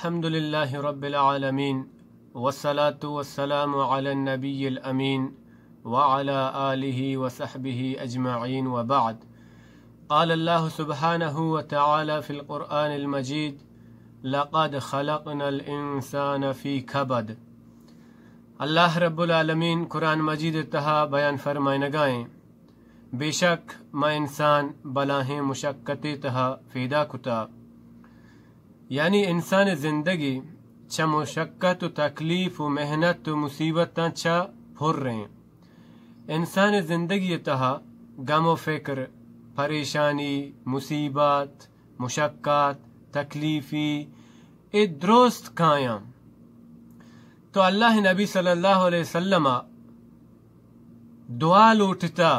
الحمد لله رب العالمين، والصلاة والسلام على النبي الأمين، وعلى آله وصحبه أجمعين، وبعد. قال الله سبحانه وتعالى في القرآن المجيد: لقد خلقنا الإنسان في كبد. اللہ رب العالمین قرآن مجید ءِ تہا بیان فرمائنگا ایں، بے شک ما انسان بلاہیں مشقتے تہا پیدا کتا. یعنی انسان ءِ زندگی چہ مشقت و تکلیف و محنت و مصیبتاں چہ پر ایں. انسان ءِ زندگی ءِ تہا غم و فکر، پریشانی، مصیبت، مشقت، تکلیفی، اے درست کایاں. تو اللہ ءِ نبی صلی اللہ علیہ وسلم ءَ دعا لوٹتا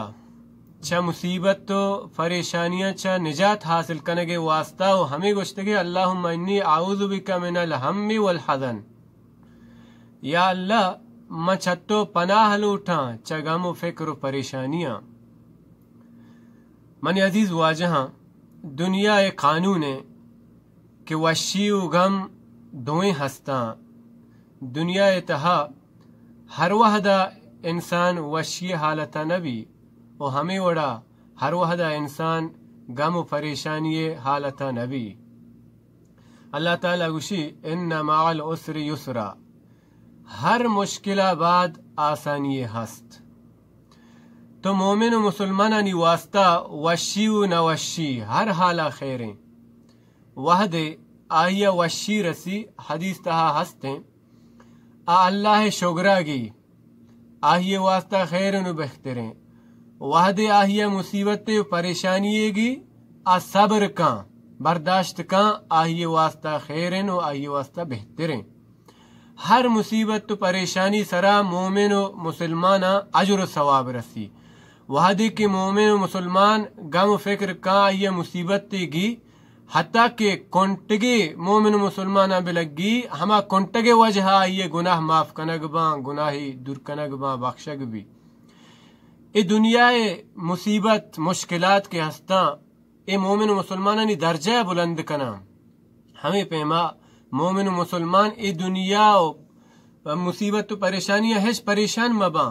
چہ مصیبت و پریشانیاں چہ نجات حاصل کنگ ءِ واسطہ و ہمے گوشتگے: اللهم انی اعوذ بک من الهم والحزن. یا اللہ، من چہ تو پناہ لوٹاں چہ غم و فکر و پریشانیاں. منی عزیز واجہاں، دنیا ءِ قانون ایں کہ وشی و غم دوئیں ہستاں. دنیا ءِ تہا ہر وہدا انسان وشی ءِ حالتا نبی و ہمے وڑا ہر وہدا انسان غم و پریشانی ءِ حالتا نبی. اللہ تعالی گوشی: ان مع العسر یسرا، ہر مشکل ءَ بعد آسانی ہست. تو مومن و مسلمانانی واسطہ وشی و نوشی ہر حالا خیریں. وہدے آئی ءَ وشی رسی، حدیث تہا ہستیں، آ اللہ ءِ شگرا گی، آئی ءِ واسطہ خیرن و بہتریں. وہدے آئی ءَ مصیبتے و پریشانی گی، آ صبر کاں، برداشت کاں، آئی ءِ واسطہ خیرن و آئی ءِ واسطہ بہتریں. ہر مصیبت و پریشانی سرا مومن و مسلماناں اجر و ثواب رسی. وہدے کہ مومن و مسلمان غم و فکر کاں، آئی ءَ مصیبتے گی، حتیٰ کہ کنٹگے مومن و مسلماناں بلگی، ہما کنٹگے وجہ آئی ءِ گناہ معاف کنگ باں، گناہی دور کنگ باں، بخشگ بی. اے دنیا ءِ مصیبت، مشکلات کہ ہستاں، اے مومن و مسلمانانی درجہ ءَ بلند کناں. ہمے پیما مومن و مسلمان اے دنیا و مصیبت و پریشانیاں ہچ پریشان مباں.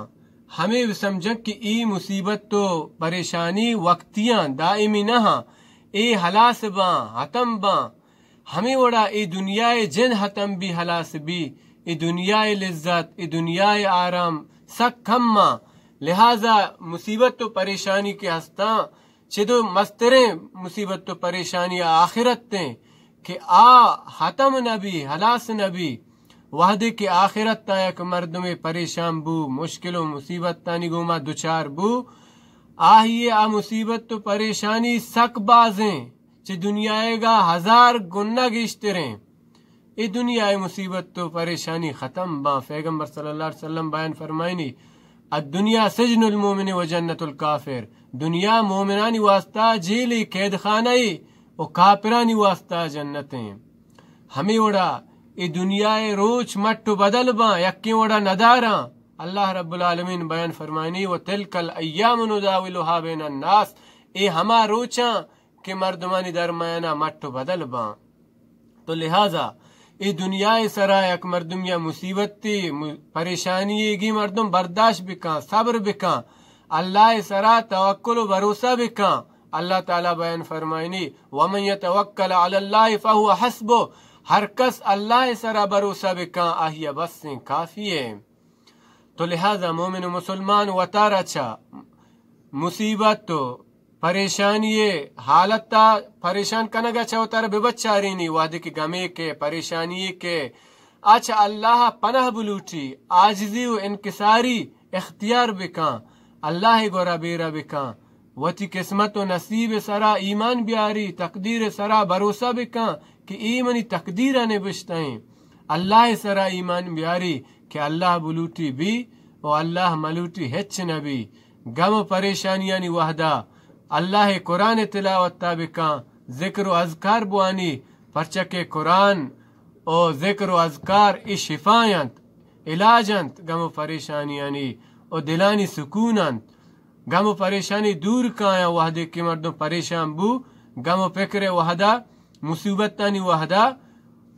ہمے بسمجھاں کہ اے مصیبت و پریشانی وقتیاں، دائمی نہ آں. اے ہلاس باں، ختم باں. ہمے وڑا اے دنیا ءِ جند ختم بی، ہلاس بی. اے دنیا ءِ لذت، اے دنیا ءِ آرام سک کم آں. لہذا مصیبت و پریشانی کہ ہستاں، چدو مستریں مصیبت و پریشانی آخرت ایں کہ آ ختم نہ بی، ہلاس نہ بی. وہدے کہ آخرت ءَ یک مردمے پریشان بو، مشکل و مصیبتانی گوما دچار بو، آہی ءِ آ مصیبت و پریشانی سک بازیں، چہ دنیائیگا ہزار گنا گیشتریں. اے دنیا ءِ مصیبت و پریشانی ختم باں. پیغمبر صلی اللہ علیہ وسلم بیان فرمائنی: الدنیا سجن المؤمن و جنت الکافر. دنیا مومنانی واسطہ جیلے، قید خانہ اے، و کافرانی واسطہ جنت ایں. ہمے وڑا اے دنیا ءِ روچ مٹ و بدل باں، یکیں وڑا نداراں. اللہ رب العالمین بیان فرمائنی: و تلک الایام نداولها بین الناس. اے ہما روچاں کہ مردمانی درمیانا مٹ و بدل باں. تو لہذا اے دنیا ءِ سرا یک مردمیا مصیبتے، م-، پریشانی یے گی، مردم برداشت بکاں، صبر بکاں، اللہ ءِ سرا توکل و بھروسہ بکاں. اللہ تعالی بیان فرمائنی: ومن یتوکل علی اللہ فهو حسبه. ہر کس اللہ ءِ سرا بھروسہ بکاں، آہیا بس ایں، کافی ایں. تو لہذا مومن و مسلمان وتارا چہ مصیبت و پریشانی ءِ حالت ءَ پریشان کنگ ءَ چہ وتارا بہ بچارینی، وہدے کہ گمے کہ پریشانی کہ آ چہ اللہ ءَ پناہ بلوٹی، عاجزی و انکساری اختیار بکاں، اللہ ءِ گورا بیرہ بکاں، وتی قسمت و نصیب ءِ سرا ایمان بیاری، تقدیر ءِ سرا بھروسہ بکاں کہ اے منی تقدیر ءَ نبشتہ ایں. اللہ ءِ سرا ایمان بیاری کہ اللہ بلوٹی بی و اللہ ملوٹی ہچ نبی. غم و پریشانیانی وہدا اللہ ءِ قرآن ءِ تلاوت ءَ بکاں، ذکر و اذکار بوانی، پرچہ کہ قرآن و ذکر و اذکار اے شفا انت، علاج انت غم و پریشانیانی و دلانی سکون انت. غم و پریشانی دور کایاں، وہدے کہ مردم پریشان بو، غم و فکر ءِ وہدا، مصیبتانی وہدا،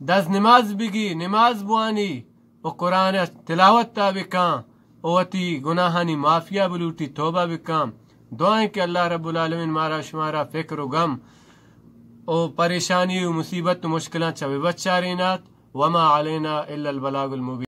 دز نماز بگی، نماز بوانی و قرآن تلاوت تا بکن و وتی گناہانی معافیا بلوٹی، توبہ بکن۔ دعائیں کہ اللہ رب العالمین مارا شمارا فکر و غم و پریشانی و مصیبت و مشکلاں چہ ببچارینات۔ وما علینا الا البلاغ المبین۔